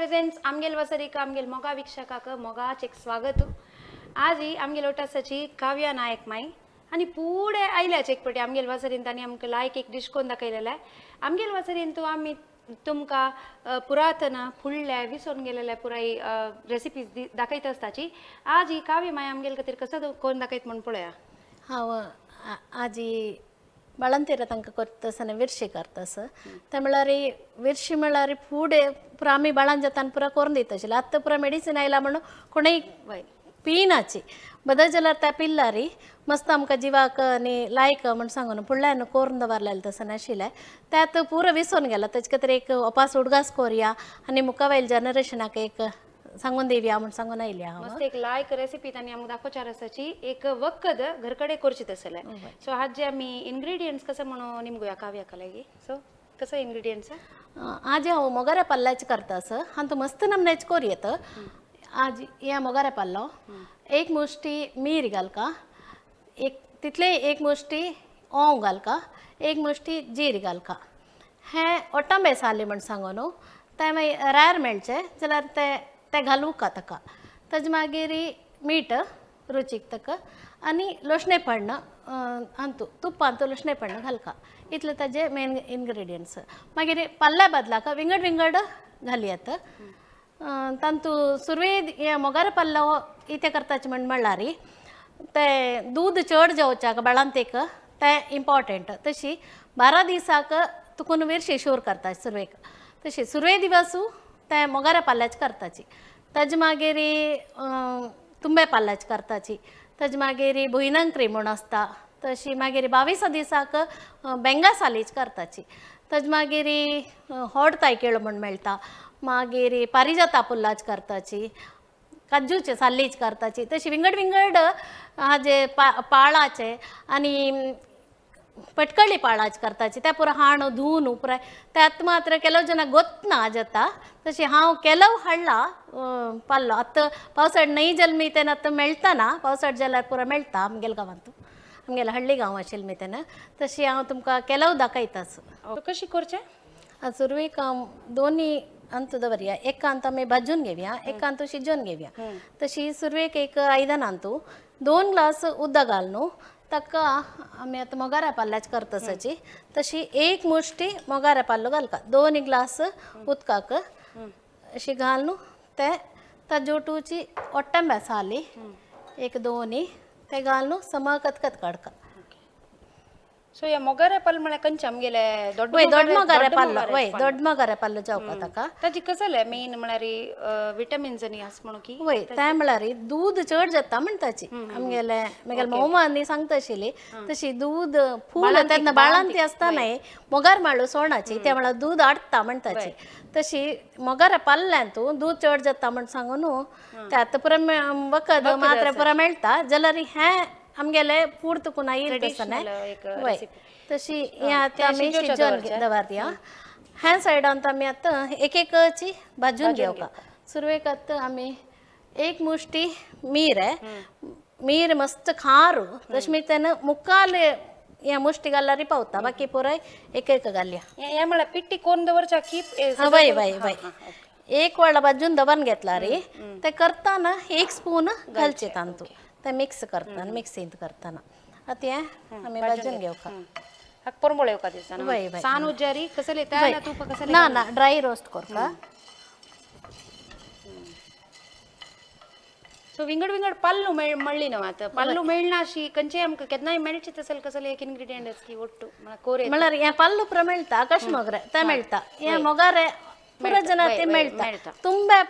Presents आमगेल वसरीक आमगेल मोगा वीक्षकाक मोगाच एक स्वागत. आज ही आमगेल ओटासाची काव्या नायक माई आनी पुढे आयल्याच एक पटी आमगेल वसरीन तांणी आमकां लायक एक डिश कोन्न दाखयलेला आहे. आमगेल वसरीन तूं आमी तुमकां पुरातन फुडल्या विसरून गेलेल्या पुराय रेसिपीज दाखयत आसताची. आज ही काव्य माई आमगेल खातीर कसो कोन्न दाखयत म्हूण पळया. हांव आजी बाळंतेर तांकां करता आसतना विरशी करता आसा. ते म्हळ्यार विरशी म्हळ्यार फुडें पुरा आमी बाळान जातान पुरा करून दिता आशिल्लें. आतां पुरा मेडिसीन आयला म्हणून कोणूय पिनाची बदल जाल्यार त्या पिल्लारी मस्त आमकां जिवाक आनी लायक म्हण सांगून फुडल्यान करून दवरलेलें तशें नाशिल्लें. तें आतां पुरो विसरून गेलां. तेजे खातीर एक ओपास उडगास कोरया आनी मुखावयल्या जनरेशनाक एक सांगून दिवया म्हूण सांगून आयल्या हांव. मस्त एक लायक रेसिपी तांणी आमकां दाखोवचार आसाची एक वखद घरकडे करची तसले. सो आज जे आमी इन्ग्रेडियंट्स कसं म्हणून निमगुया काव्याका लागी. सो कसं इन्ग्रेडियंट्स? आज हांव मोगाऱ्या पल्ल्याचें करता आसा. हांव मस्त नमन्याचें कोर येता. आज हे मोगाऱ्या पल्लो एक मुश्टी मीर घालका, एक तितले एक मुश्टी ओंव घालका, एक मुश्टी जीर घालका. हें ओटंबे साली म्हण सांगू न्हू तें मागीर रायर मेळचें जाल्यार तें तें घालूका ताका. ताजे मागीर मीठ रुचीक ताका आनी लसणे पण्ण अंतू तुपांत लसणे पण्ण घालका. इतले ताजे मेन इनग्रेडियंट्स. मागीर पल्ल्या बदलाक विंगड विंगड घालयात. तांतू सुरवेक हे मोगार पल्लो इतें करताचे म्हण म्हणल्यार तें दूद चड जेवच्याक बाळांतेक तें इम्पॉर्टंट. तशी 12 दिसाक तुकून विरशी शूर करता सुरवेक. तशी सुरवे दिवसू तें मोगाऱ्या पाल्याचें करताची. ताजे मागीर तुंबे पाल्याचें करताची. ताजे मागीर भुंयनंकरी म्हूण आसता. तशी मागीर 22 दिसाक बेंगा सालीच करताची. ताजे मागीर होड तायकिळो म्हूण मेळटा. मागीर पारिजाता पुल्लाच करताची, काजूचे साल्लीच करताची. तशी विंगड विंगड हाजे पाळाचे आनी पटकळी पाळाच करताची. त्या पुरा हाण धुवन पुराय त्यात मात्र ಕೆಲವು ಜನ ಗೊತ್ತನ जाता. तशी हांव ಕೆಲವು हाडला पाल्लो. आतां पावसाळ न्हय जल्मी तेन्ना आतां मेळटा पावसाळ जाल्यार पुरा मेळटा आमगेल्या गांवांत, आमगेल्या हळ्ळी गांव आशिल्लें मी तेन्ना. तशी हांव तुमकां ಕೆಲವು दाखयता. कशी करचें? सुरवेक दोन्ही अंत दवरया. एक अंत आमी भाजून घेवया, एक अंत शिजोवन घेवया. तशी सुरवेक एक आयदनांत तूं 2 ग्लास उदक घाल न्हू ताका. आमी आतां मोगाऱ्या पाल्याच करता तशी तशी एक मुश्टी मोगाऱ्या पाल्लो घालका 2 ग्लास उदकाक अशी घाल न्हू. ते ताजोटूची ओट्टंब्या साली एक दोनी ते घाल न्हू, समा कतकत काडका. सो या मोगाऱ्या पल्ल म्हळ्यार खंयचे आमगेले दोड्ड? वय, दोड मोगाऱ्या पाल्लो, वय, दोड मोगाऱ्या पाल्लो जावपा ताका. ताजी कसले मेन म्हळ्यार विटामिन्स आनी आस म्हणून की? वय, तें म्हळ्यार दूद चड जाता म्हणटाची आमगेले म्हगेले मोमानी सांगता आशिल्ली. तशी दूद फूल तेन्ना बाळांती आसता न्हय मोगार माळू सोणाची ते म्हळ्यार दूद आडटा म्हणटाची. तशी मोगार पाल्ल्यान तूं दूद चड जाता म्हण सांगू न्हू. ते आतां पुरा वखद मात्र पुरा मेळटा जाल्यार हें आमगेले फूड तुकून येयल तसो न्हय. वय, तशी हें आतां आमी शिजोवन दवरया. ह्या सायडान आमी आतां एक एकची भाजून घेवका. सुरवेक आतां आमी एक मुश्टी मीर मीर मस्त खारू तशें मी तेन्ना मुखाल ह्या मुश्टी घाल्यार पावता, बाकी पुराय एक एक घालया. हे म्हळ्यार पिट्टी कोन्न दवरच्या की? वय वय वय, एक वेळा भाजून दवरून घेतला रे ते करताना एक स्पून घालचे तांतू ते मिक्स करताना, मिक्सींत करताना. आतां हें आमी भाजून घेवका. हाका परमळ येवका दिसता. वय वय. सान उज्जारी कसले त्या तूप कसले? ना ना, ड्राय रोस्ट करता. सो विंगड विंगड पल्लू मेळ्ळी न्हू. आतां पल्लू मेळना अशी खंयचे आमकां केन्नाय मेळचे तसले कसले एक इन्ग्रेडियंट की ಒಟ್ಟು कोरे? म्हळ्यार हें पल्लू पुरा मेळटा, कश मोगरे ते मेळटा, हें मोगारे पुरा जण ते मेळटा, तुंबे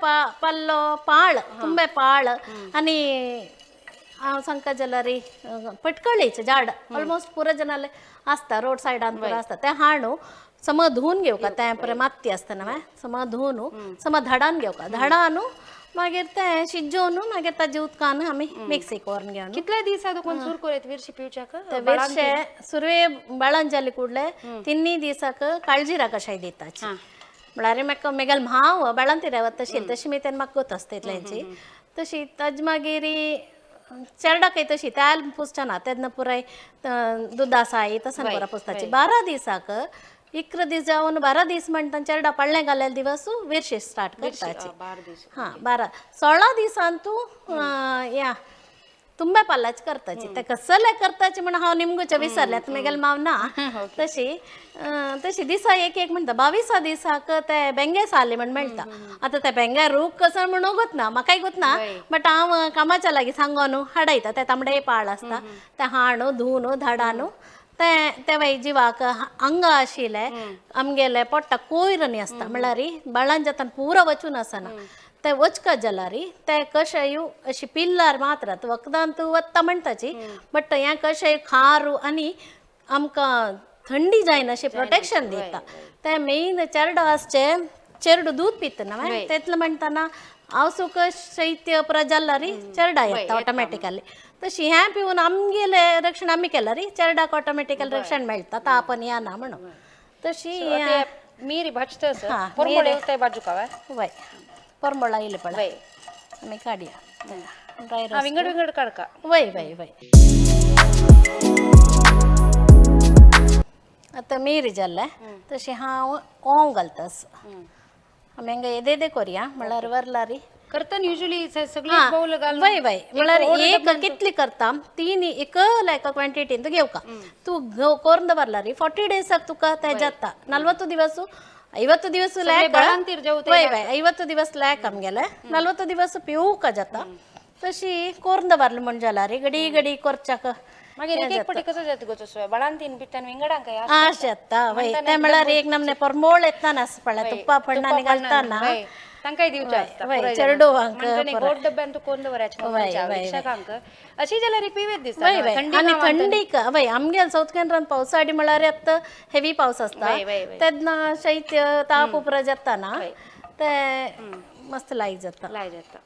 पल्लो पाळ, तुंबे पाळ आनी हांव सांगता जाल्यार पटकळीचें झाड ऑलमोस्ट पुरा जनाले आसता, रोड सायडान पुरा आसता. तें हाणू सम धुवन घेवका. तें पुरा माती आसता न्हय, सम धुवन सम धाडान घेवका. धाडान मागीर तें शिजोवन मागीर ताजे उदकान आमी मिक्सी करून घेवन. कितले दीस कोण सुर कोरेत विरशी पिवच्याक? ते विरशे सुरवे बाळान जाले ಕೂಡಲೇ 3 दिसाक काळजी राकशाय दिताची. म्हळ्यार म्हाका मेगेल भाव बाळांतीर तशी तशी मी तेन्ना म्हाका गोत आसता इतल्यांची. तशी ताजे मागीर चेरडाकय तशी त्याल पुसच्या ना तेन्ना पुराय दुदा साय तसं पुरा पुसताची. 12 दिसाक 11 दीस जावन 12 दीस म्हणटा चेरडा पडलें घालेले दिवस विरशी स्टार्ट करताची. 12 दीस. हां, 12 16 दिसान तूं या तुंबे पाल्लाच करताची. ते कसले करताची म्हण हांव निमगूचे विसरले, तुमी माव ना. तशी तशी दिसा एक एक म्हणटा 22 दिसाक ते बेंगे साले म्हण मेळटा. आतां ते बेंगे रूख कसो म्हणून गोतना म्हाकाय गोतना, बट हांव कामाच्या लागीं सांगोन हाडयता. ते तांबडे पाळ आसता ते हाणू धुवन धाडानू ते ते वय जिवाक अंग आशिल्ले आमगेले पोट्टा कोयर न्ही आसता, म्हणल्यार बाळान जातान पुरो वचून आसना ते वचका जाल्यार ते कशें अशी पिल्लार मात्र वखदान तूं वत्ता म्हणटाची, बट हें कशें खारू आनी आमकां थंडी जायना अशें प्रोटेक्शन दिता. ते मेन चेरडो आसचे चेरडू दूद पितना तेतलें म्हणटना आवसूक शैत्य पुरो जाल्यार चेरडा येता ऑटोमॅटिकली. तशी हें पिवन आमगेलें रक्षण आमी केल्यार चेरडाक ऑटोमॅटिकली रक्षण मेळटा, ताप आनी येना म्हणून. तशी मिरी भाजतस हां, परमळ येवताय बाजू का? वय, परमळ आयले पळय आमी काडया ड्राय. विंगड विंगड काडका. वय वय वय. आतां मिरी जालें तशें हांव ओंव घालतास. आमी हांगा येदे येदे कोरया म्हणल्यार वरलारी करताना युजुअली सगळी बाउल घालून वय वय, म्हणल्यार एक कितली करता तीन एकल एका क्वांटिटीन तूं घेवका तूं कोरून दवरला री 40 डेसाक तुका ते जाता. 40 दिवस 50 दिवस ಲ್ಯಾಕ್ वय वय, 50 दिवस ಲ್ಯಾಕ್ आमगेले 40 दिवस पिवूक जाता. तशी कोरून दवरली म्हण जाला रे गडी गडी कोरच्याक. मागीर एक एक पटी कसं जाता गो तसो बाळांतीन बिट्टान विंगडांक आश जाता वय. ते म्हणल्यार एक नमने परमोळ येतना आसता पळय तुप्पा पण्णांनी घालताना तांकांय दिवचें आसता वय चेरडुवांक गोड डब्यान तूं कोण दवरायचें विक्षकांक अशी जाल्यार पिवेत दिसता. वय वय, आनी थंडीक वय आमगेल सावथ केनरान पावसाडी म्हळ्यार आतां हेवी पावस आसता तेन्ना शैत्य ताप उपरा जाता ना ते मस्त लायक जाता. लाय जाता.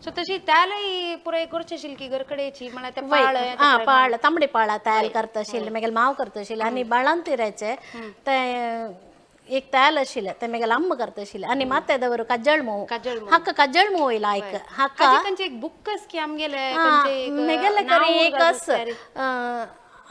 सो तशी त्यालाय पुराय करचे शिल्की घरकडेची म्हणल्यार ते पाळ. हां, पाळ तांबडी पाळा तयार करता आशिल्ले मागीर माव करता आशिल्ले आनी बाळान तिरायचे ते एक तयार आशिल्ले ते मागीर आंब करता आशिल्ले. आनी माते दवर कज्जळ मोव, हाका कज्जळ मोव लायक हाका खंयचे एक बुक्कस की आमगेले मेगेले करी एक अस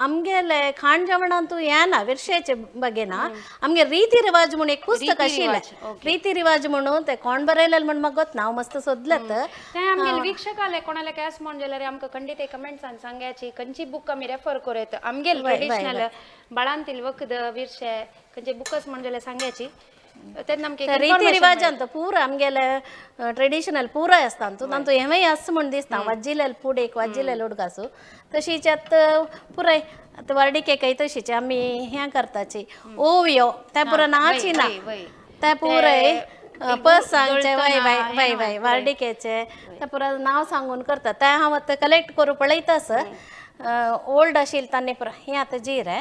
आमगेले खाण जेवणान तूं येना विरशेचे बगेना आमगे रीती रिवाज म्हूण एक पुस्तक आशिल्लें रीती रिवाज म्हणून ते कोण बरयलें म्हण म्हाका गोत ना, हांव मस्त सोदलें. ते आमगेले वीक्षकाले कोणाले काय म्हण जाल्यार आमकां खंडीत कमेंट्सान सांगायची खंयची बुक आमी रेफर करूं येता आमगेले ट्रेडिशनल बाळांतील वखद विरशे खंयचे बुकस म्हण जाल्यार सांगायची तेन्ना आमकां रीती रिवाजांत पूरा आमगेले ट्रेडिशनल पुराय आसता तांतू हेंवूय आसा म्हूण दिसता. वाजिलेले पुडेक वाजिलेले उडकासू तशीच आतां पुराय आतां वर्डीकेकय तशीच आमी हें करताची ओवयो ते पुरा नाची ना ते पुराय पसांचे वय वय वय वय वार्डिकेचे ते पुरा नांव सांगून करता. ते हांव आतां कलेक्ट करूं पळयता सर ओल्ड आशिल्लें तांणी पुरा. हें आतां जिरें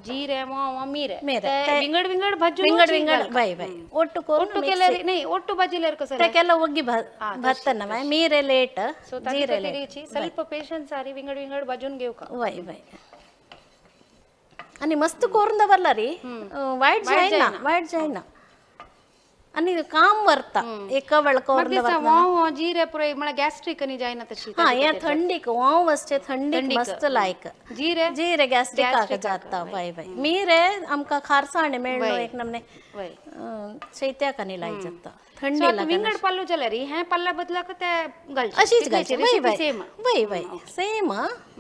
जिरे मोव मिरे मिरे. विंगड विंगड भाजून विंगड विंगड वय वय ಒಟ್ಟು ಒಟ್ಟು केल्यार नाही ಒಟ್ಟು भाजील्यार कसं ते केलं ಒಗ್ಗಿ भाजताना मागीर मिरे लेट सो जिरे ताची ಸ್ವಲ್ಪ पेशन्स सारी विंगड विंगड भाजून घेऊ का. वय वय, आनी मस्त करून दवरला री वायट जायना वायट जायना आनी काम व्हरता एक वेळ करून दिसता वाव जिरे पुराय म्हळ्यार गॅस्ट्रीक आनी जायना तशी. हां, हें थंडीक वाव वचचे थंडीक मस्त लायक. जिरे जिरे गॅस्ट्रिकाक जाता वय वय. मिरे आमकां खारसाण मेळ्ळो एक नमने वय शैत्याक आनी लायक जाता थंडी सो विंगड पल्लू जाल्यार हें पल्ला बदलाक ते घालचे अशीच घालची वय वय सेम वय वय सेम.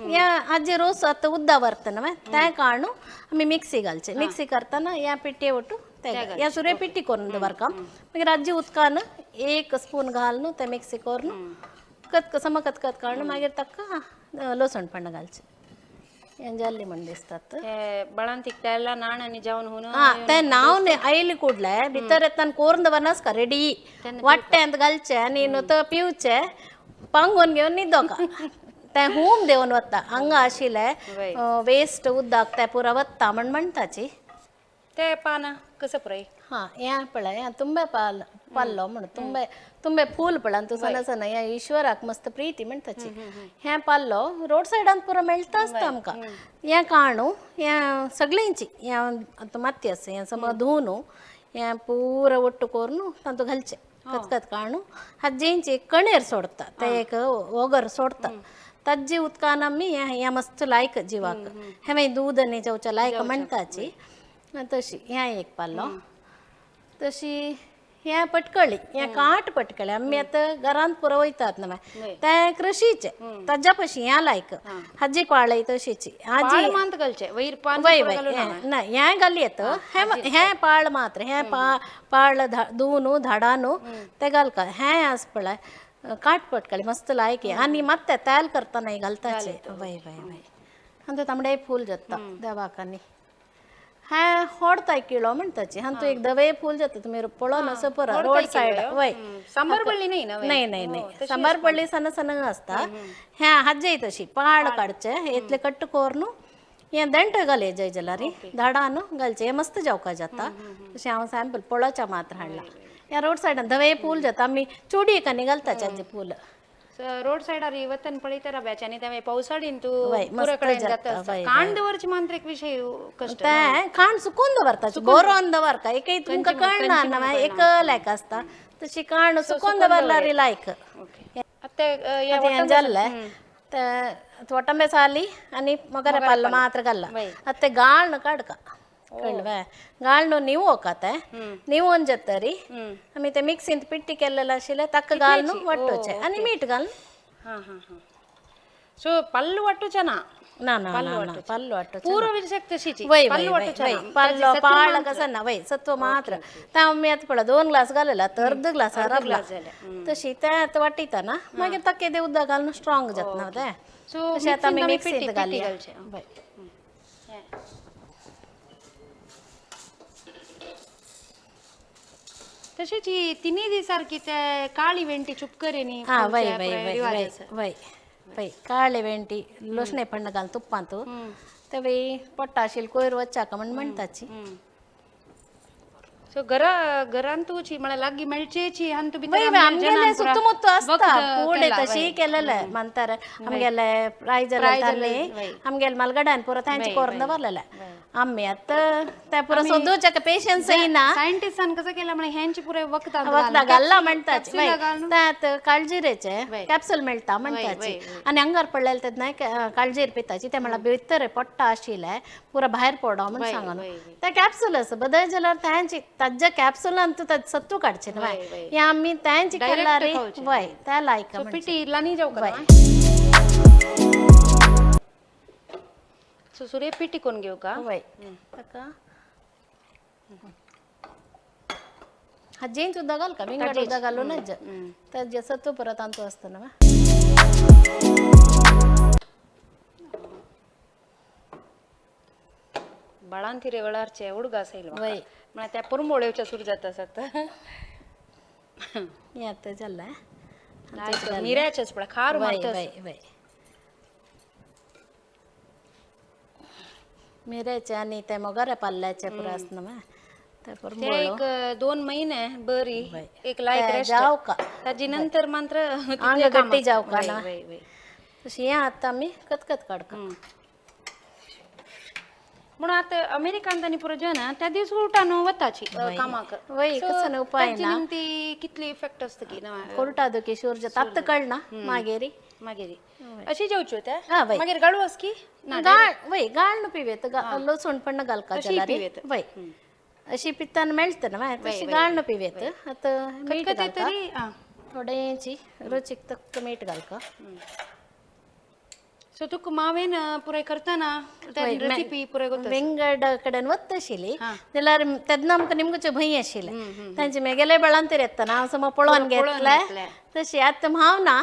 ह्या आजी रोस आतां उद्दा व्हरतना मागीर तें काडून आमी मिक्सी घालचे. मिक्सी करतना ह्या पिट्टे ओटू ते ह्या सुरे पिट्टी करून दवरका मागीर आजी उदकान एक स्पून घालून ते मिक्सी करून कत सम कतकत काडून मागीर ताका लसण पण्ण घालचे. हें जाल्ली म्हण दिसतात. बाळांतीक तेला नाण आनी जेवण हुन हां, तें नांव आयले ಕೂಡ್ಲೆ भितर येतान कोरून दवरनासका रेडी वाट्यांत घालचें आनी न्हू तो पिवचें पांगून घेवन न्हिदोका तें हूम देंवन वता हांगा आशिल्लें वेस्ट उदक तें पुरा वता म्हण म्हणटाची. ते पानां कसं पुराय. हां, हें पळय हें तुंबे पाल पाल्लो म्हण तुंबे तुंबे फूल पळय तूं सना सना ह्या ईश्वराक मस्त प्रिती म्हणटाची. हें पाल्लो रोड सायडान पुरो मेळटा आसता आमकां. हें काणू हें सगळ्यांची हें आतां माती आसा हें समज धुवन हें पुरो ಒಟ್ಟು करून तातूंत घालचें कतकत काडून हाजेंची कणेर सोडता ते एक ओगर सोडता ताज्जी उदकान आमी हें मस्त लायक जिवाक हें मागीर दूद न्ही जेवच्या लायक म्हणटाची तशी. हें एक पालो. तशी हें पटकळी, हें काट पटकळी आमी आतां घरांत पुरो वयतात ना तें कृशीचे ताज्या पशी हें लायक हाजी पाळय तशीची हाजी मांत घालचे वयर पान वय वय ना हें घाल येत हें पाळ मात्र हें पाळ धुवन धाडान तें घालका. हें आसा पळय काट पटकळी मस्त लायक आनी मात्ते तेल करतना घालताचे. वय वय वय आनी तांबडे फूल जाता देवाक. आनी हें होडताय किळो म्हणटाची हांतू एक धवे फूल जाता तुमी पळोवन असो पुरो रोड सायड. वय सांबार पडली नाही ना? नाही नाही नाही, सांबार पडली सण सण आसता. हें हाजेय तशी पाळ काडचे इतले कट्ट करून हें देंट घाले जाय जाल्यार धाडान घालचें, हें मस्त जेवका जाता. तशें हांव सॅम्पल पळोवच्या मात्र हाडला. ह्या रोड सायडान धवे फूल जाता, आमी चुडी एकानी घालता हाजे फूल. रोड सायडार वतन पळयता राब्याचे आनी ते पावसाळीन तूं पुरो कडेन जाता. कांड दवरची मात्र एक विशय कश्ट तें खाण सुकून दवरता, बरोवन दवरता एकय तुमकां कळना ना एक लायक आसता तशी कांड सुकून दवरल्यार लायक. आतां जाल्लें तें वटंबे साली आनी मगर पल्ल मात्र घाल्ला. आतां तें गाळण काडका कळ्ळें, गाळण निवोवका तें निवोवन जातरी आमी तें मिक्सींत पिट्टी केल्लें आशिल्लें ताका घालून वांटोवचें आनी मीठ घालून. हां हां हां. सो पल्लू वांटूचे ना? ना ना ना, पल्लू वांटूचे पूर्व विरशक तशीची. वय वय वय पल्लो पाळ कसं ना वय सत्व मात्र तें आमी आतां पळय 2 ग्लास घालला तर अर्द ग्लास रबला तशी तें आतां वांटिता ना मागीर ताका येदें उदक घालून स्ट्रॉंग जाता तें. सो तशें आतां आमी मिक्सींत घालया. वय तशीच ही तिन्ही दीस सारकी ते काळी वेंटी चुपकरी न्ही. हां वय वय वय वय वय वय काळे वेंटी लोसणे पण्ण घाल तुप्पांत ते वय पोट्टा आशिल्ले कोयर वच्चाका म्हण म्हणटाची. सो घरा घरांतूची म्हळ्यार लागीं मेळचेची हांतू वय वय आमगेले सुत्तमुत्तू आसता पूड तशी केलेले म्हणटार आमगेले रायजल तान्नी आमगेले मलगड्यान पुरो तांचे करून दवरलेले आमी आतां ते पुरो सोदूच्याक पेशन्स येना. सायंटिस्टान कसं केलं म्हळ्यार हेंचे पुरे वखदां वखदां घाल्ला म्हणटाची तें आतां काळजिरेचे कॅप्सूल मेळटा म्हणटाची आनी अंगार पडलेले तेन्ना काळजीर पिताची ते म्हळ्यार भितर पोट्टा आशिल्लें पुरो भायर पडो म्हण सांगून ते कॅप्सूल आसा बदल जाल्यार तांची ताज्या कॅप्सुलान तूं ताजें सत्तू काडचें न्हय हें आमी तांची केल्यार वय तें लायक पिटी इल्लानी जावं वय. सो सुरे पिटी कोण घेवं का? वय ताका हाजेन सुद्दां घाल का विंगड उदक घालूनच ताजें सत्व परत आमचो आसता ना. बाळांतिरे वेळारचे उडगास येयलो वय म्हळ्यार त्या पुरमोळेवच्या सुरू जाता आसत. हें आतां जालें मिऱ्याचेच पळय खार वय मारता. वय वय मिऱ्याचें आनी तें मोगऱ्या पाल्याचें पुरो आसता न्हू तें ते एक 2 महिने बरी एक लायक रेस्ट जावका ताजी नंतर मात्र आंग गट्टी जावका ना. वय वय तशी हें आतां आमी कतकत काडका. म्हणून आतां अमेरिकांत आनी पुरो जन त्या दीस उलटा न्हू वताची कामाक. वय कसो न्हू उपाय ना ती कितली इफेक्ट आसता की ना कोरटा दुखी शूर जाता आतां कळना मागीर मागीर अशी जेवच्यो त्या हां वय मागीर गाळू आस की गाळ वय गाळ पिवेत लसूण पण घालका जाल्यार वय अशी पित्तान मेळटा न्हय तशी गाळ पिवेत. आतां मीठ घालका तरी थोडेंची रुचीक तक्क मीठ घालका. सो तुका मावेन पुराय करतना रेसिपी पुराय विंगड कडेन वत आशिल्ली जाल्यार तेन्ना आमकां निमगुचे भंय आशिल्लें तांचे मेगेले बेळांतर येतना हांव समज पळोवन घेतलें तशी आतां हांव ना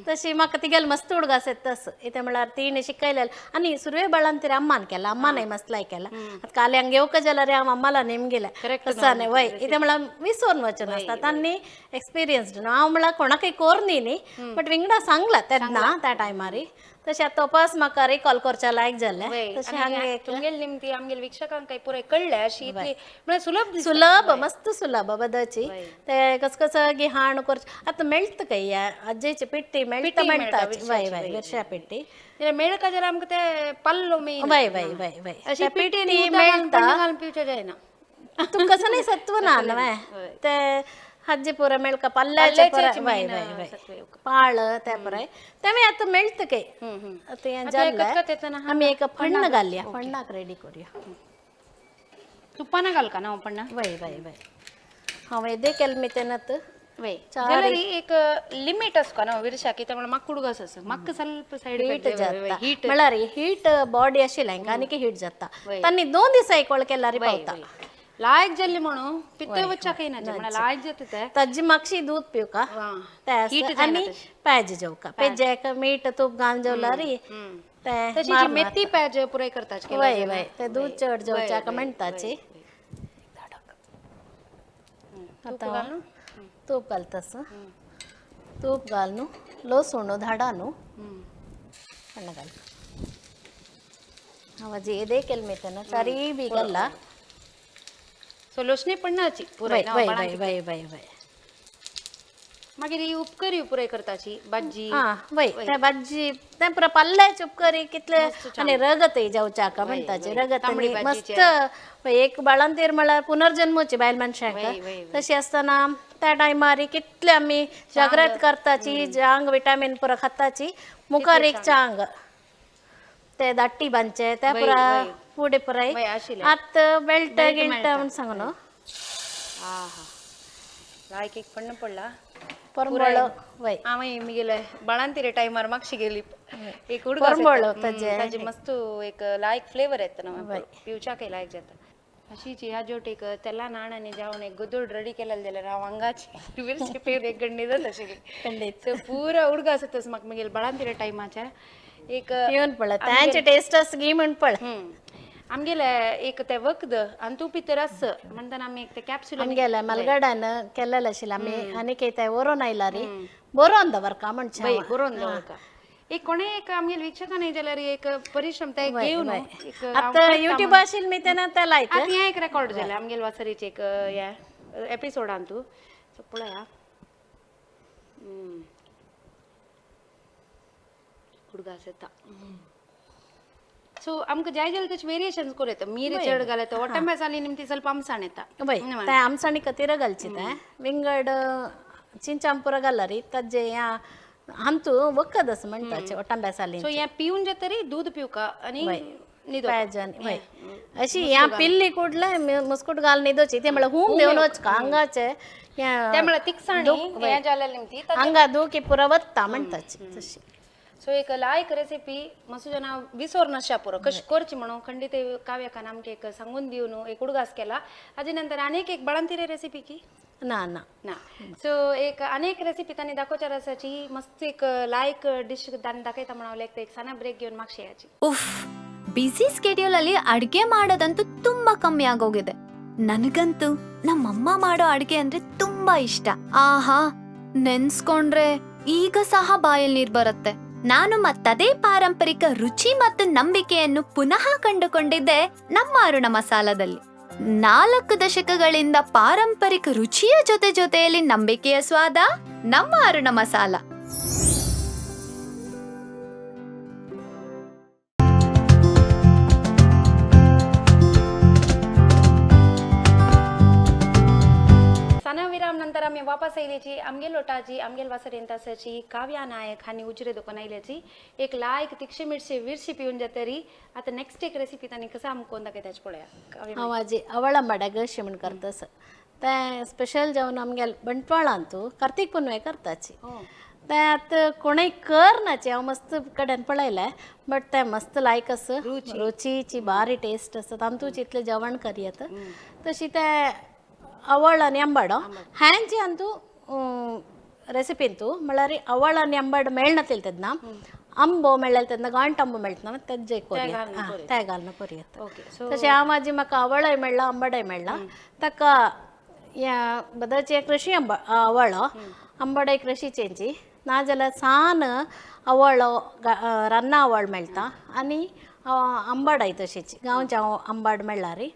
तशी म्हाका तिगेले मस्त उडगास येता तसो कितें म्हळ्यार तिणें शिकयलेलें आनी सुरवे बेळांतर अम्मान केला, अम्मानय मस्त लायक केला. आतां काल हांगा येवका जाल्यार हांव अम्माला नेमगेलें कसो न्ही वय कितें म्हळ्यार विसोन वचून आसता तांणी एक्सपिरियन्स्ड न्हू. हांव म्हळ्यार कोणाकय कोर न्ही बट विंगडा सांगला तेन्ना त्या टायमार तशें आतां तपास म्हाका रिकॉल करच्या लायक जालें तशें हांगा तुमगेले निमती आमगेले वीक्षकांक काय पुराय कळ्ळें अशी इतली म्हळ्यार सुलभ सुलभ मस्त सुलभ बदची ते कस कसं गी हाण करचें आतां मेळटा काय आजेची पिट्टी मेळटा मेळटा वय वय मिरच्या पिट्टी मेळका जाल्यार आमकां ते पल्लो मेन वय वय वय वय अशी पिट्टी मेळटा घालून पिवचें जायना तूं कसं नाही सत्व ना न्हय ते हज्जे पुरा मेळका पल्ल्याचे पुरा वय वय वय पाळ त्या पुराय तेमी आतां मेळत काय आतां हें जाल्लें आमी एक फण्ण घालया, फण्णाक रेडी करूया. तुपाना घालका ना फण्णा? वय वय वय, हांव येदे केले मी तेनात. वय, जाल्यार एक लिमिट आसता ना विरशाकी, त्यामुळे म्हाका कुडगस आसा, म्हाका ಸ್ವಲ್ಪ ಸೈಡ್ ಹೀಟ್ जाता म्हळ्यार हीट बॉडी आशिल्ले हांकां आनीक हीट जाता, तांणी 2 दिसा एक केल्यार पावता. लायक जाल्ली म्हणून पित्त वच्चाक येना, म्हणल्यार लायक जाता ते. ताजी मातशी दूद पिवका आनी पेज जेवका, पेजाक मीठ तूप घालून जेवल्यार ते. तशी मेथी पेज पुराय करता. वय वय, ते दूद चड जेवच्याक म्हणटाची. आतां तूप घालतास, तूप घालून लसूण धाडा न्हू ಹಣ್ಣು घाल. हांव येदे केले मेथना चारी बी घालला. सो लोसणी पडणाची पुराय. वय वय वय वय वय. मागीर ही उपकरी पुराय करताची भाजी. हा वय, ते भाजी ते पुरा पल्ल्याचे उपकरी कितले आनी रगत जेवच्याक म्हणटाचे, रगत आनी मस्त एक बाळंतीर म्हळ्यार पुनर्जन्मची बायल मनशांक. तशी आसतना त्या टायमार कितले आमी जागृत करताची, जांग विटामीन पुरा खाताची, मुखार एक चांग ते दाट्टी बांदचे त्या पुरा फुडें पुराय आतां बेल्ट गिल्ट म्हण सांग न्हू. लायक एक पण्ण पडला. परमळ वय. हांवें मिगेले बाळंतीरे टायमार मागशी गेली एक उडगो परमळ ताजे मस्त एक लायक फ्लेवर येता ना, पिवच्याकय लायक जाता. अशीची ह्या जोट एक तेला नाणांनी जावन एक गोदोड रेडी केलेलं जाल्यार हांव हांगाची मिरची पेर एक गंडी जाता अशी पुरा उडगो आसा तस म्हाका मागीर बाळंतीरे टायमाच्या एक पिवन पळय तांचे टेस्ट आस गी म्हण पळय. आमगेले एक ते वखद आनी तूं भितर आस म्हणटाना आमी एक ते कॅप्सूल आमगेले मलगडान केलेलें आशिल्लें आमी, आनीक ते बरोवन आयला रे, बरोवन दवरका म्हणचे. बरोवन दवरका एक कोणे एक आमगेले वीक्षकांनी जाल्यार एक परिश्रम ते घेवन एक. आतां युट्यूब आशिल्लें मी तेन्ना ते लायता. आतां हें एक रेकॉर्ड जालें आमगेले वासरीचे एक ह्या एपिसोडान तूं सो पळया उडगास येता. सो आमकां जाय जाल्यार तशें वेरिएशन्स करूं येता, मीर चड घाल येता, वोटांब्या साली निमती ಸ್ವಲ್ಪ आमसाण येता. वय, ते आमसाणी कतीर घालची, ते विंगड चिंचांपुरा घाला रे ताजे ह्या आमतू वखद असं म्हणटाचे वटांब्या साली. सो हें पिवन जातरी दूद पिवका आनी न्हिदो. वय, अशी ह्या पिल्ली कुडले मुस्कूट घालून न्हिदोची, ते म्हळ्यार हूम देवन वचका हांगाचे. ते म्हळ्यार तिकसाणी हें जालें निमती हांगा दुखी पुरा वत्ता म्हणटाची तशी. सो एक लायक रेसिपी मस्त जना विसर नशा पुरो कशी करची म्हणून खंडित काव्याकान आमकां एक सांगून दिवन एक उडगास केला. हाजे नंतर आनीक एक बाळंतिरे रेसिपी की ना ना ना. सो एक अनेक रेसिपी तांणी दाखोवच्या रसाची मस्त एक लायक डिश तांणी दाखयता म्हणून एक सणा ब्रेक घेवन मागशी याची. ಉಫ್, ಬ್ಯುಸಿ ಸ್ಕೆಡ್ಯೂಲ್ ಅಲ್ಲಿ ಅಡ್ಗೆ ಮಾಡೋದಂತೂ ತುಂಬಾ ಕಮ್ಮಿ ಆಗೋಗಿದೆ. ನನಗಂತೂ ನಮ್ಮಮ್ಮ ಮಾಡೋ ಅಡ್ಗೆ ಅಂದ್ರೆ ತುಂಬಾ ಇಷ್ಟ. ಆಹಾ, ನೆನ್ಸ್ಕೊಂಡ್ರೆ ಈಗ ಸಹ ಬಾಯಲ್ಲಿ ನೀರ್ ಬರುತ್ತೆ. ನಾನು ಮತ್ತದೇ ಪಾರಂಪರಿಕ ರುಚಿ ಮತ್ತು ನಂಬಿಕೆಯನ್ನು ಪುನಃ ಕಂಡುಕೊಂಡಿದ್ದೆ ನಮ್ಮ ಅರುಣ ಮಸಾಲದಲ್ಲಿ. 4 ದಶಕಗಳಿಂದ ಪಾರಂಪರಿಕ ರುಚಿಯ ಜೊತೆ ಜೊತೆಯಲ್ಲಿ ನಂಬಿಕೆಯ ಸ್ವಾದ ನಮ್ಮ ಅರುಣ ಮಸಾಲ. सणाविराम नंतर आम्ही वापस आयल्याची आमगेल लोटाची आमगेल वासरेन तासाची काव्या नायक हांणी उजरे दुकान आयल्याची एक लायक तिक्षे मिरचे विरशी पिवन जातरी आता नेक्स्ट एक रेसिपी तांणी कसं आमकां दाखयता पळया काव्या. हांव आजी अवळंबाड्या गशी म्हण करता सर, तें स्पेशल जेवण आमगेल बंटवाळांतू कार्तीक पुनवे करताची. तें आतां कोणूय कर नाचे, हांव मस्त कडेन पळयलें, बट तें मस्त लायक आसा, रुचीची बारी टेस्ट आसा, तांतूच इतलें जेवण करयत तशी. तें आवळ आनी आंबाडो हॅंची अंतू रेसिपींतू म्हळ्यार आवळ आनी आंबाड मेळना तेन्ना आंबो मेळ्ळें तेन्ना गांठ आंबो मेळटा तेजे कोरयत, ते घालून कोरयत. ओके, सो तशें हांव म्हाजी म्हाका आवळय मेळ्ळा आंबाडय मेळ्ळा, ताका ह्या बदलचे कृशी आंबा आवळो आंबाडय कृशी चेंची नाजाल्यार सान आवळो रान्ना आवळ मेळटा आनी आंबाडय तशीच गांवचे आंबाड मेळ्ळा रे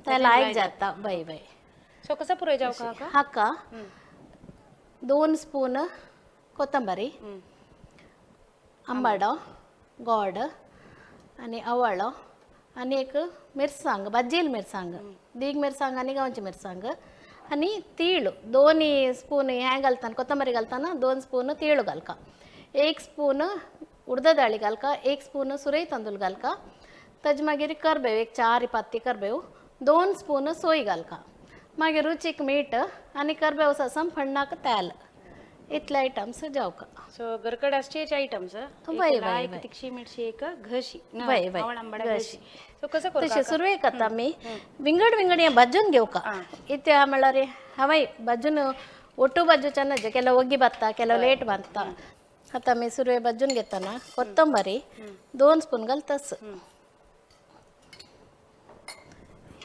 ते लायक जाता. बय बय. सो कसं पुरय जावं का? हाका 2 स्पून कोथंबरी, आंबाडो, गोड आनी आवळो आनी एक मिरसांग, भाजयेल मिरसांग, दीग मिरसांग आनी गांवची मिरसांग आनी तीळ 2 स्पून हें घालताना कोथंबरी घालताना 2 स्पून तीळ घालका, 1 स्पून उडदा दाळी घालका, 1 स्पून सुरय तांदूळ घालका, ताजे मागीर करबेव एक 4 पाती करबेव, 2 स्पून सोय घालका, मागीर रुचीक मीठ आनी करबेव ससम फण्णाक तेल. इतले आयटम्स जावका. सो गरकड असचे आयटम्स. वय, वय, वय. तिखशी मिरची एक घशी न, वय, वय, आवळ आंबाडा घशी. घशी. सो कसं करू तशें सुरवेक आतां आमी विंगड विंगड हें भाजून घेवका. इत्या म्हणल्यार हांवें भाजून ಒಟ್ಟು ಬಾಜು ಚೆನ್ನಜ, ಕೆಲವು ಒಗ್ಗಿ ಭತ್ತ, ಕೆಲವು ಲೇಟ್ ಭತ್ತ. आतां आमी सुरवे भाजून घेतना कोथंबरी 2 स्पून घालतास.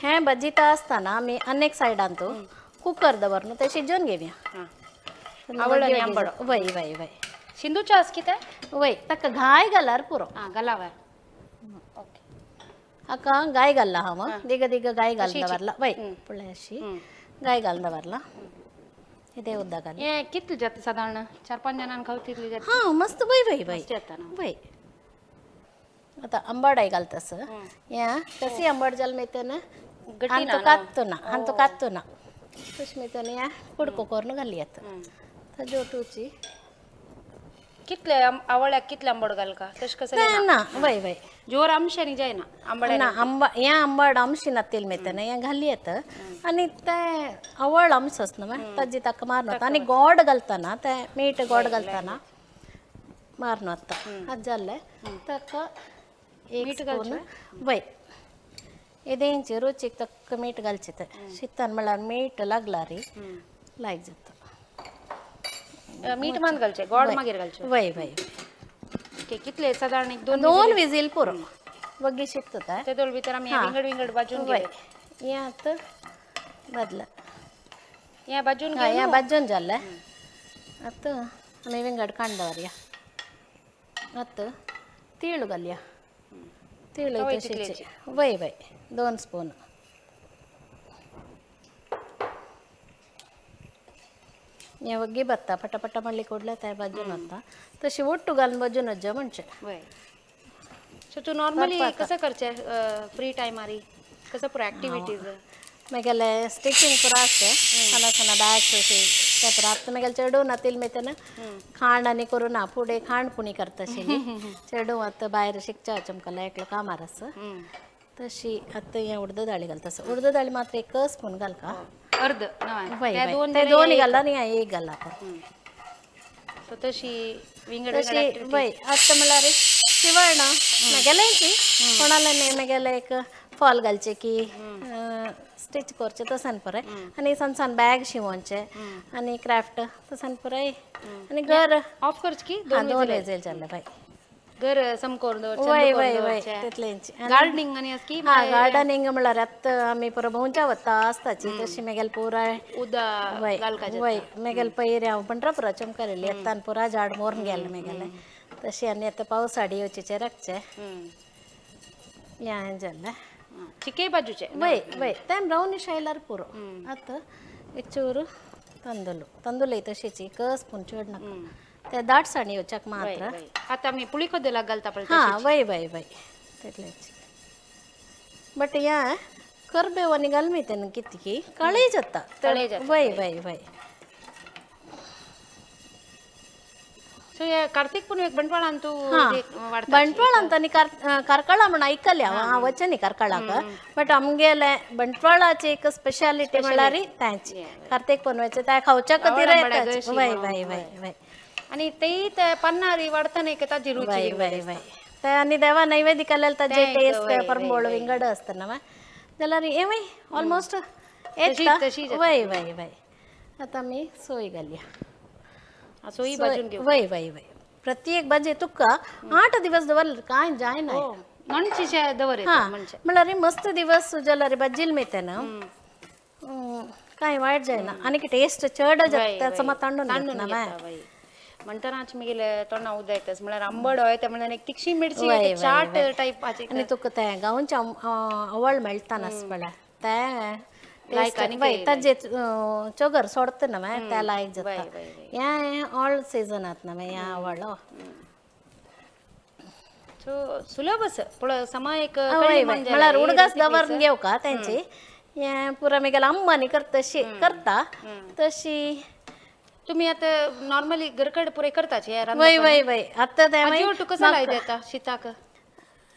हें भाजीता आसतना आमी आनी एक सायडान तूं कुकर दवरून तें शिजोवन घेवया. आवळ आनी आंबडो. वय वय वय. सिंधूच्या आस कितें? वय, ताका घाय घाल्यार पुरो. हां, घालावर. ओके. हाका गाय घालला हांव, दिग दिग गाय घालून दवरला. वय, पळय अशी गाय घालून दवरला. इथे उद्दा घाल. हे कितले जाता साधारण? 4-5 जणांना खाऊ तितले जाता? हां, मस्त. वय वय वय. मस्त जाता ना? वय. आता आंबाडाय घालतास. या कशी आंबाड जाल मेळटा ना, गट्टी अंतू ना. कात्तो ना, अंतू कात्तो ना, तशें मेळटा न्ही. या कुडको करून घाली आतां ताजे ओटूची. कितले आवळ्याक कितले आंबड घालका तशें कसं? ना ना, वय वय. जोर आमशानी जायना आंबड्या. ना, आंबा या आंबाड आमशी नातील मेळटा ना, हें घाली येता आनी तें आवळ आमस आसना मागीर ताजी ताका मारून वता. आनी गोड घालतना तें मीठ गोड घालतना मारून वता. आतां जालें, ताका 1 स्पून वय येदेंचे रुचीक तक्क मीठ घालचें. तें शितान म्हळ्यार मीठ लागला रे लायक जाता. मीठ मात घालचें, गोड मागीर घालचें. वय वय. ओके, कितले साधारण एक 2? 2 विजील पुरो, वग्गी शिकता तें. ते दोन भितर आमी विंगड विंगड भाजून वय घेवया. हें आतां बदला. हें भाजून हां, घेवन हें भाजून जालें. आतां आमी विंगड कांड दवरया. आतां तीळ घालया. तीळ वय. तशीच वय वय, 2 स्पून. हें वग्गी भत्ता पटापटा म्हणली कोडले ते भाजून वता. तशी ಒಟ್ಟು घालून भाजून वचचें म्हणचें. वय. सो तूं नॉर्मली कसं करचें फ्री टायमारी? कसं पुरो ऍक्टिव्हिटीज? मागीर स्टिचिंग पुरा आसता, सಣ್ಣ ಸಣ್ಣ ಬ್ಯಾಗ್ಸ್ अशी ते पुरा. आतां मागीर चेडूं नातील मेळटा खाण आनी करूं ना, फुडें खाण पुणी करता आशिल्ली. चेडूं आतां भायर शिकच्या चमकला एकलो कामार आसा. तशी आतां हें उडद दाळी घालता. उडद दाळी मात्र एक स्पून घालका. अर्ध वय. त्या वय. दोन ते दोन घाला आनी हें एक घाला. सो तशी विंगड तशी विंगड. वय. आतां म्हणल्यार शिवण मागेलेंची कोणाले न्ही, मागेलें एक फॉल घालचें की स्टिच करचें तशें पुराय, आनी सण सण बॅग शिंवोवचें आनी क्राफ्ट तशें पुराय आनी घर. ऑफ करच की. हां, 2 वेजेल जालें बाय. घर सम करून दवरचें. वय वय वय, तितलेंच. गार्डनिंग आनी आसा की? हां, गार्डनिंग म्हणल्यार आतां आमी पुरो भोंवच्या वता आसताची, तशी मागीर पुराय. उदा वय घालकाचें. वय, मागीर पयर हांव पंढरपुरा चमकलेली येतान पुरा झाड मोरून गेलें मागेलें. तशी आनी आतां पावस आडी येवचें राखचें. हें जालें. चिके बाजूचे. वय वय, तें ब्रावनिश आयल्यार पुरो. आतां एक चूर तांदूळ. तांदूळ तशीच एक स्पून, चड नाका, ते दाटसाण येवच्याक मात्र. आतां आमी पुळी कदेलाक घालता पळय. हां, वय वय वय, तितलेंच. बट या करबेव आनी घाल तेन्ना कितकी काळी जाता. काळे जाता. वय वय वय. सो हे कार्तीक पुनवेक बंटवाळान तूं हां. वाडटा? ಬಂಟ್ವಾಳ ಅಂತ ನೀ ಕಾರ್ಕಳ म्हण आयकल्या हांव. हांव वचनी न्ही कार्कळाक, बट आमगेले बंटवाळाची एक स्पेशालिटी म्हळ्यार तांची कार्तीक पुनवेचे ते खावच्या खातीर येताच. वय वय वय वय. आनी तेय ते पन्नारी वाडतना एक ताजी रुची. वय वय वय, ते आनी देवा नैवेद्य केलेले ताजे टेस्ट परंबोळ विंगड आसता ना. जाल्यार हें वय ऑलमोस्ट येता. तशी. वय वय वय. आतां आमी सोय घालया. सोयी भाजून घेऊ. वय वय वय. प्रत्येक भाजी तुका 8 दिवस दवरले काय जायना. नणचीशे दवर. हां. म्हणजे म्हळ्यार मस्त दिवस जाल्यार भाजील मेळटा ना, काय वायट जायना आनी टेस्ट चड जाता, समज तांडून घेतना वय म्हणटनाच मागीर तोंडा उदक येताच. म्हळ्यार आंबड हय ते म्हळ्यार एक तिखशी मिरची वय, वय, चाट टायप. आनी तुका तें गांवचें आवळ मेळटा नासता पळय तें लायक टेस्ट आनी वय, ताजे चोगर सोडता ना मागीर तें लायक जाता. वय वय. हें ऑल सिजनात ना मागीर हें आवळ. सो सुलभ आसा, पूण समा एक वय वय, म्हळ्यार उडगास दवरून घेवका तेंची. हें पुरा मागीर अम्मानी करता तशी करता तशी. तुम्ही आता नॉर्मली घरकड पुरे करताच हे रांदप? वय वय वय, आतां तें आजी मागीर तुका सलाय देता शिताक?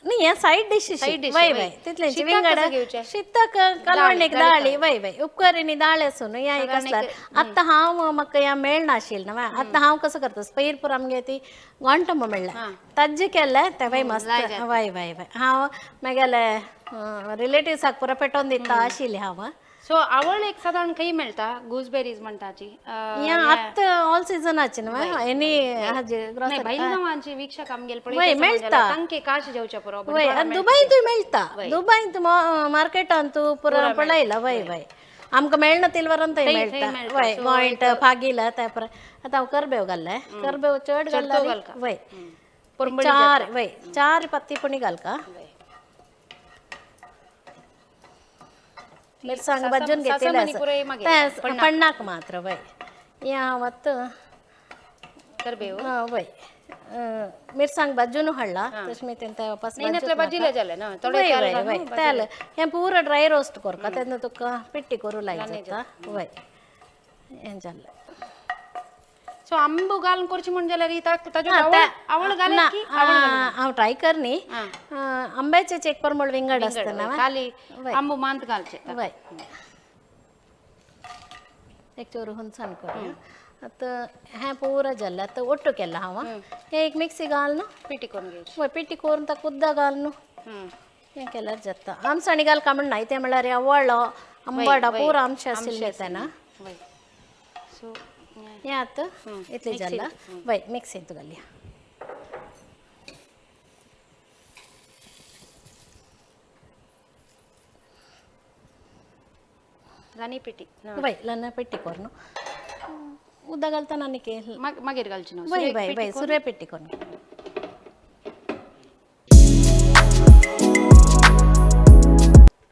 न्ही, हें सायड डिश. Side dish, वय वय. वय, तितलेंच. शिताक विंगड कसं घेवचें? शिताक कालवणीक दाळी. दाळी, वय वय, उपकरणी दाळ आसून ह्या एक आसल्यार. आतां हांव म्हाका ह्या मेळनाशिल्लें न्हू, आतां हांव कसो करता, पयर पुरो आमगे ती गोंटंबो मेळ्ळें, ताज्जें केल्लें तें वय मस्त. वय वय वय, हांव मागेले रिलेटिव्साक पुरो पेटोवन दिता आशिल्लें हांव. सो आवळ एक सादारण खंय मेळटा गुजबेरीज म्हणटाची? ह्या आतां ऑल सिजनाची न्हू, एनी हाजे ग्रोसरी. भायल गांवांची वीक्षक आमगेले वय, पळयता. मेळटा. तांके काश जेवच्या पुरो. वय, आनी दुबयतूय मेळटा, दुबयंत मार्केटांत पुरो पळयला. वय वय, आमकां मेळना तिलवरान थंय मेळटा. वय, गोंयट फागीला त्या पर. आतां हांव करबेव घाल्ले, करबेव चड घाल्ला. वय, चार, वय, चार पत्ती पुणी घालका. मिरसांग भाजून घेतलेले आसा पण्णाक मात्र. वय, हें हांव आतां करबेव. वय, मिरसांग भाजून हाडला, तशें मागीर तें वापस. भाजिले जाले ना? वय वय वय, तेल हें पुरो ड्राय रोस्ट करका, तेन्ना तुका पिट्टी करूं लाय जाता. वय, हें जालें. सो आंबो घालून करची म्हण जाल्यार ताजो आवळ घाल की? हांव ट्राय कर न्ही, आंब्याचे एक परमळ विंगड आसता ना. खाली आंबो मांत घालचे. वय, एक चोरू हुनसाण करूया. आतां हें पुरो जालें, आतां ओट्टू केलां हांव. हें एक मिक्सी घाल न्हू. पिटी करून घेवची. वय, पिटी करून ताका उदक घाल न्हू. हें केल्यार जाता. आमसाणी घालका म्हण ना, तें म्हणल्यार आवळो आंबाडा पुरो आमशें आशिल्लें तेन्ना. वय, सो हें आतां इतलें जालां. वय, मिक्सींत घालया. ल्हानी पिटी. वय, ल्हान पेटी करून उदक घालतना आनीक मागीर घालची न्हू? वय वय वय, सुरे पेटी करून.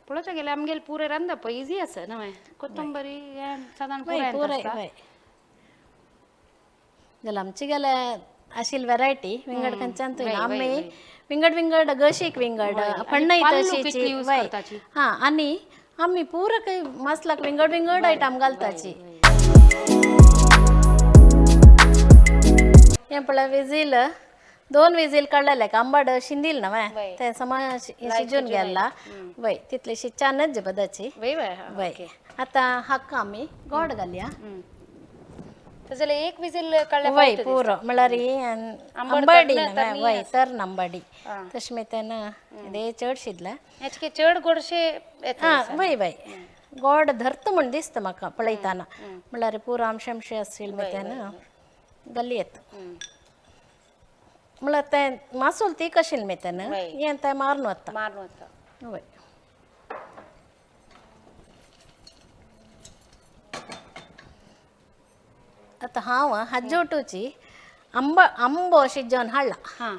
पळोवच्या गेल्यार आमगेले पुरे रांदप इजी आसा न्हय? कोथंबरी हें सादारण. वय, पुराय. वय, जाल्यार आमची गेल्या आशिल्ली व्हेरायटी विंगड खंयच्यान थंय आमी विंगड विंगड गशीक विंगड पण्णय तशीची. वय, हां, आनी आमी पुरो काही मसलाक विंगड विंगड आयटम घालताची. हें पळय, विजील दोन विजील काडलेले, आंबाड शिंदील न्हय, तें समा शिजून गेला. वय, तितलीशी छानच बदाची. वय वय. वय, आतां हाका आमी गोड घालया. जाल्यार एक विजील काडल्यार? वय, पुरो म्हळ्यार आंबाडी न्हय. वय, तर आंबाडी तशें मागीर तेन्ना हें चड शिजलें. हेचके चड गोडशे येता. आं, वय वय, गोड धरता म्हण दिसता म्हाका पळयतना, म्हळ्यार पुरो आमशे आमशे आशिल्लें मागीर तेन्ना गल्ली येता. म्हळ्यार तें मासोल तीक आशिल्लें मागीर तेन्ना हें तें मारून वता. मारून वता. वय. आतां हांव हाज्योटूची आंबो आंबो शिजोवन हाडला,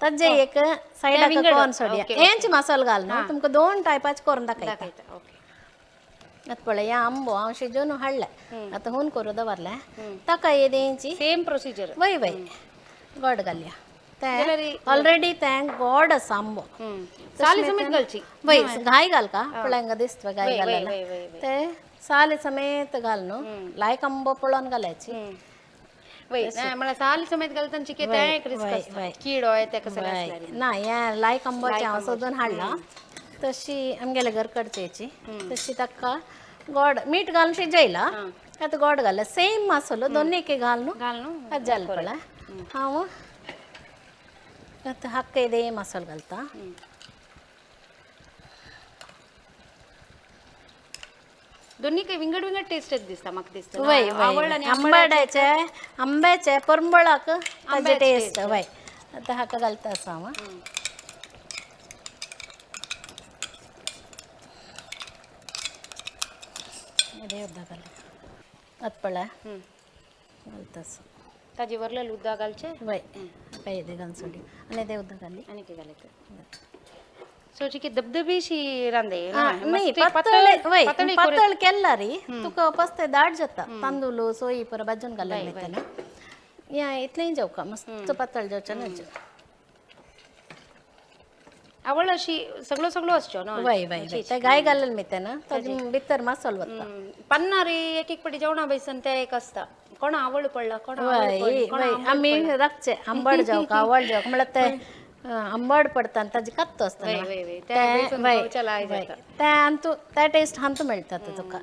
ताजे एक सायडाक करून सोडया. हेंच मसालो घाल न्हू, तुमकां दोन टायपाचे करून दाखयता. ओके. आतां पळय, आंबो हांव शिजोवन हाडले, आतां हून करून दवरले ताका येदेंची. Same procedure. वय वय, गोड घालया, तें ऑलरेडी तें गोड आसा आंबो. साली समेत घालची? वय, घाय घालका, पळय हांगा दिसता घाय घालला ते, साली समेत घाल न्हू, लायक आंबो पळोवन घालायची. वय, म्हळ्यार साली समेत घालतना चिके तें एक रिस्क आसता, किडो येता कसले आसल्यार. ना, हें लायक आंबोचें हांव सोदून हाडला, तशी आमगेले घर कडचेची तशी. ताका गोड मीठ घालून शिजयला, आतां गोड घाला, सेम मसालो दोन्ही एक घाल न्हू. घाल न्हू. आतां जालें, पळय हांव आतां हाका इदें मसालो घालता. दोन्ही काही विंगड विंगड टेस्ट दिसता म्हाका दिसता. वय वय, आंबाड्याचे आंब्याचे परंबळाक ताजे टेस्ट. वय, आतां हाका घालता आसा हांव. इदें उदक घाल, आतां पळय घालता आसा. ताजे वरलें उदक घालचें. वय, आतां इदें घालून सोडी आनी इदें उदक घाली. आनी कितें घालयता? सो चिके धबधबीशी रांदे? न्ही, पातळ. वय, पातळ केल्ला री तुका पस्ते दाट जाता, तांदूळ सोयी पुरो भाजून घालून मेळटा या, इतलें जेवका मस्त पातळ जेवचें ना. आवळ अशी सगळो सगळो असचो न्हय. वय वय वय, ते गाय घाललेले मिते ना ताजे भितर मसालो वता. पन्नारी एक एक पटी जेवणा बैसन ते एक असता कोण आवळ पडला कोण आवळ वय पडली, कोण वय, आंबट आमी पडला. राखचे आंबट जावक आवळ जावक म्हळ्यार ते आंबट पडता आनी ताजी कत्तो आसता वय न्हू. वय वय, ते ते बेसन वय खावच्या लाय वय जाता. ते अंतू ते टेस्ट हांतू मेळटा तुका.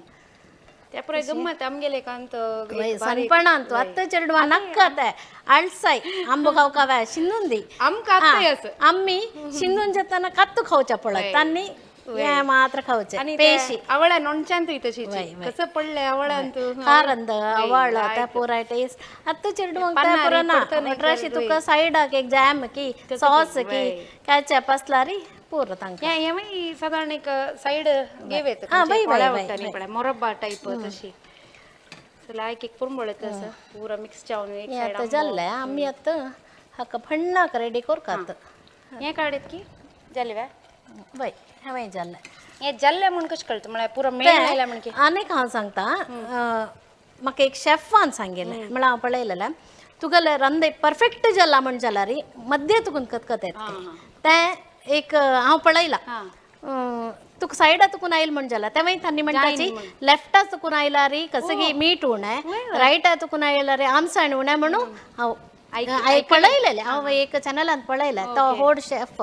त्या पुराय गम्मत आमगेले एकांत वय सनपणान तू आत्तां चेडवा नक्का ते अळसाय आंबो खावका शिंदून दी. आमकां आत्तांय आसा. आम्ही शिंदून जाताना कत्तू खावच्या पळय तांणी हे मात्र खावचे आणि पेशी. आवळ्या नोणच्यांत तशीच वय, वय. कसं पडले आवळ्यांत कारंद आवळ त्या पुराय टेस्ट आत्तां चेडवांक त्या पन्नारी पुरा ना पडता नाही अशी तुका सायडाक एक जॅम की सॉस की कॅचप असला री पुरो तांकां. हे हे मागीर सादारण एक सायड घेवेत हा, वय, वय, वय, वय पळय मोरब्बा टायप तशी. सो लायक एक पुरंबळ येता असं पुरा मिक्स जावन एक हे सायड. आतां जाल्लें आमी आतां हाका फण्णाक रेडी करतात. हे काडत की जालें वे? वय हांवें जाल्लें. हे जाल्लें म्हूण कशें कळटा म्हळ्यार पुरो मेळ आयला म्हण की? आनीक हांव सांगता, म्हाका एक शेफान सांगिल्लें म्हळ्यार हांव पळयलेलें तुगेलें रंदे परफेक्ट जाला म्हण जाल्यार मद्ये तुकून कतकत येता तें एक हांव पळयलां. तुका सायडा तुकून आयल म्हण जाला तें मागीर तांणी म्हणटाची लेफ्टा तुकून आयला री कसं की मीठ उणें, रायटा तुकून आयला रे आमसाण उणें म्हणून हांव पळयलेलें. हांव एक चॅनलान पळयलें तो होड शेफ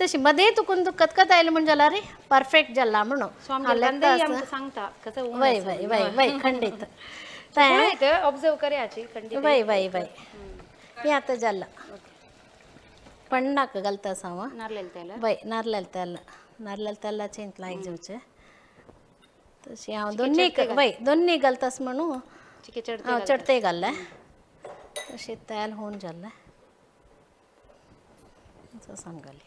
तशी मध्ये तुकून तुका कतकत आयलें म्हण जाल्यार रे परफेक्ट जाला म्हणून. सो आमगे रंदय आमकां सांगता कसं उणें. वय वय वय वय, खंडीत तें ऑब्जर्व करयाची खंडीत. वय वय वय, हें आतां जाला पण्णाक घालता हांव. नारलेल तेल. वय नारलेल तेल, नारलेल तेलाचें लायक जावचें तशी हांव दोन्ही वय दोन्ही घालतास म्हणून. चिके चड. हांव चडते घाल्लें तशें तेल होवन जाल्लें सांगली.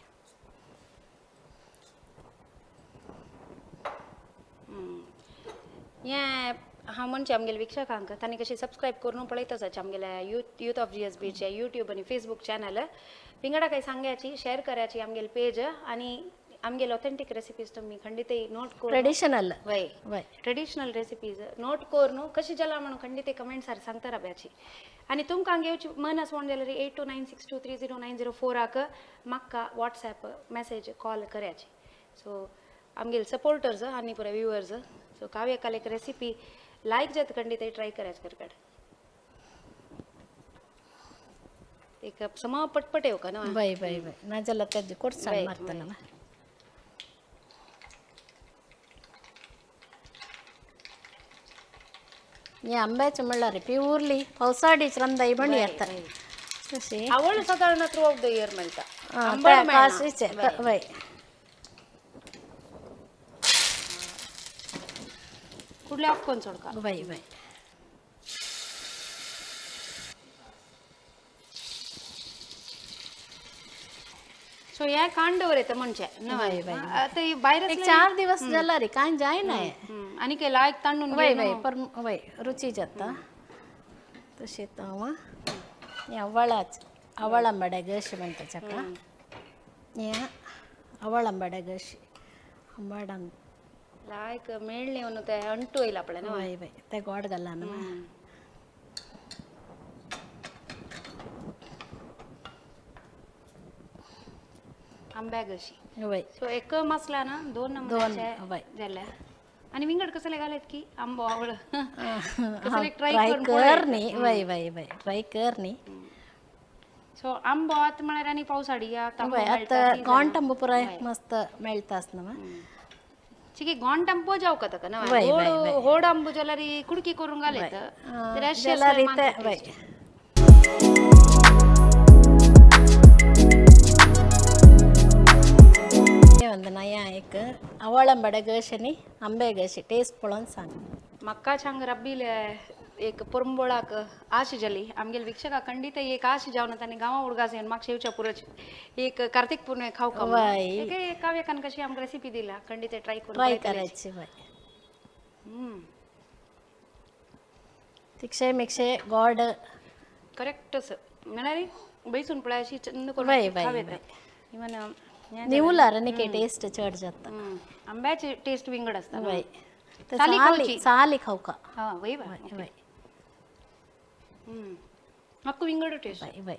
हें हांव म्हणचें आमगेले वीक्षकांक तांणी कशी सबस्क्रायब करून पळयत आसाच आमगेल्या यूथ ऑफ जी एस बीचे यूट्यूब आनी फेसबूक चॅनल. विंगडा काही सांग्याची शेअर करायची आमगेले पेज आनी आमगेले ऑथेंटीक रेसिपीज तुमी खंडितय नोट करून ट्रेडिशनल. वय वय ट्रेडिशनल रेसिपीज नोट करून कशी जाला म्हणून खंडित कमेंट्सार सांगता राब्याची. आनी तुमकां घेवची मन आसा म्हण जाल्यार 8296230904 म्हाका वॉट्सॅप मॅसेज कॉल करायची. सो आमगेले सपोर्टर्स आनी पुराय व्युवर्स, सो काव्य काल एक रेसिपी लायक जाता खंडित ट्राय करायचं करकाड एक समा पटपट येऊ का ना. वय वय वय, नाजाल्यार तेजी कोडसाण मारतना. हे आंब्याचे म्हणल्यार प्युअरली पावसाडीच रंदाई बणी येता तशी. आवड सादारण थ्रू आउट the year मेळटा. आंबट त्या मेळना. काशीचे वय. कुडले ऑफ कोण सोडका. वय वय. सो हे कांडवर येता म्हणजे वय, वय. आता ही भायर एक 4 दिवस जाला रे काय जायना हे. आनी काय लायक तांडून. वय वय पर वय रुची जाता तशें हांव हे अवळाच अवळ आंबाड्या गशी म्हणटा ताका. हे अवळ आंबाड्या गशी आंबाडान लायक मेळ्ळे म्हणून ते अंटू येयला पळय न्हय. वय वय, ते गोड घाला न्हू. आंब्या गशी. वय. सो एक मसला ना दोन नमुन्याचे वय. जाले आनी विंगड कसले घालेत की आंबो आवळ कसले ट्राय ट्राय करून. कर न्ही, वय वय वय, ट्राय कर न्ही. सो आंबो आतां म्हळ्यार आनी पावसाडी आतां आंबो वय मेळटा आतां season. गोंट आंबो पुराय मस्त मेळटा न्हू. चिकी गोंट आंबो जावका ताका न्हय. वय, होड वय, वय. होड आंबो जाल्यार कुडकी करून घालेत तर अशें जाल्यार आसल्यार ते मात्र वय. taste. वंदना या एक आवळ आंबाड्या गश आनी आंबे गशी टेस्ट पळोवन सांग. म्हाका सांग रब्बीले एक पुरंबोळाक आश जाली आमगेले वीक्षका खंडीत एक आश जावन तांणी गांवा उडगास येवन म्हाका शेवच्या पुरच एक कार्तीक पुर्णे खावका म्हणून. वय. एक काव्यकान कशी आमकां रेसिपी दिला खंडीत ट्राय करून ट्राय पळयतलें. करायची वय. तिकशे मिक्षे गोड. करेक्ट असं म्हळ्यार बैसून पळय अशी चंद करून वय, वय, खाव येता. वय. इवन निवलार आनी टेस्ट चड जाता. आंब्याची टेस्ट विंगड असता. वय ते साली साली खावची. साली खावका. हा वय बा. वय. म्हाका विंगड टेस्ट. वय वय.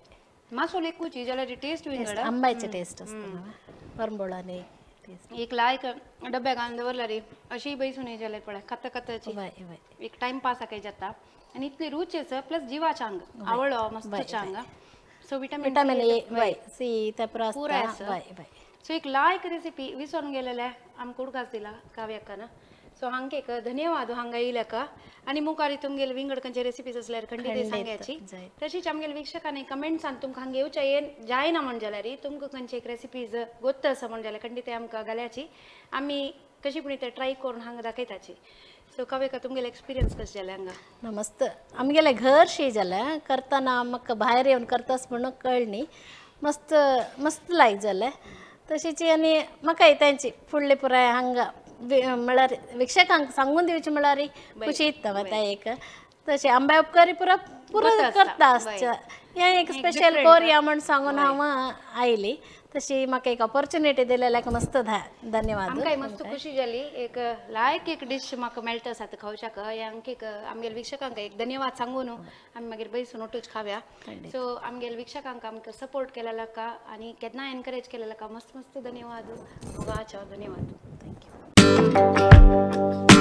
मासोल एकूच जाल्यार टेस्ट विंगड. आंब्याचे टेस्ट असता, वरंबोळाने टेस्ट. एक लायक डब्या घालून दवरला रे, अशी बैसून हे जाल्यार पळय खाता खाताची वय वय. एक टाइम पास आकाय जाता आणि इतली रुच आसा, प्लस जिवाच्या अंग आवळो मस्त चांग, सो विटामिन विटामिन ए वय, सी ते पुरो पुराय आसता. आसा. वय वय. सो एक लायक रेसिपी विसरून गेलेले आमकां उडगास दिला काव्याकान. सो हांगे एक धन्यवाद हांगा येयल्याका आनी मुखार तुमगेले विंगड खंयचे रेसिपीज असल्यार खंडीत खंडीत, सांगायची. जाय. तशीच आमगेले वीक्षकांनी कमेंट्सान तुमकां हांगा येवच्या येन जायना म्हण जाल्यार तुमकां खंयची एक रेसिपीज गोत्त आसा म्हण जाल्यार खंडीत आमकां घाल्याची, आमी कशी पूण ते ट्राय करून हांगा दाखयताची. सो काव्यका, तुमगेले एक्सपिरियन्स कशें जालें हांगा? ना, मस्त. आमगेलें घर शी जालें करतना म्हाका भायर येवन करतास म्हणून कळ्ळी, मस्त मस्त लायक जालें. तशीच आनी म्हाकाय तेंची फुडले पुराय हांगा म्हळ्यार वीक्षकांक सांगून दिवची म्हळ्यार खुशी येता म्हाका. एक तशें आंब्या उपकारी पुरा पुरो गोत आसता, करता आसता, हें एक स्पेशल कोरया म्हण सांगून हांव आयली. तशी म्हाका एक ऑपॉर्च्युनिटी दिलेल्याक मस्त धन्यवाद. आमकांय मस्त खुशी जाली, एक लायक एक डिश म्हाका मेळटा आसा आतां खावच्याक. आमकां आमगेले वीक्षकांक एक धन्यवाद सांगून आमी मागीर बैसून ओटूच खाव्या. सो आमगेले वीक्षकांक आमकां सपोर्ट केलेला का आनी केन्ना एनकरेज केलेला का मस्त मस्त धन्यवाद, मोगाचो धन्यवाद. Thank you.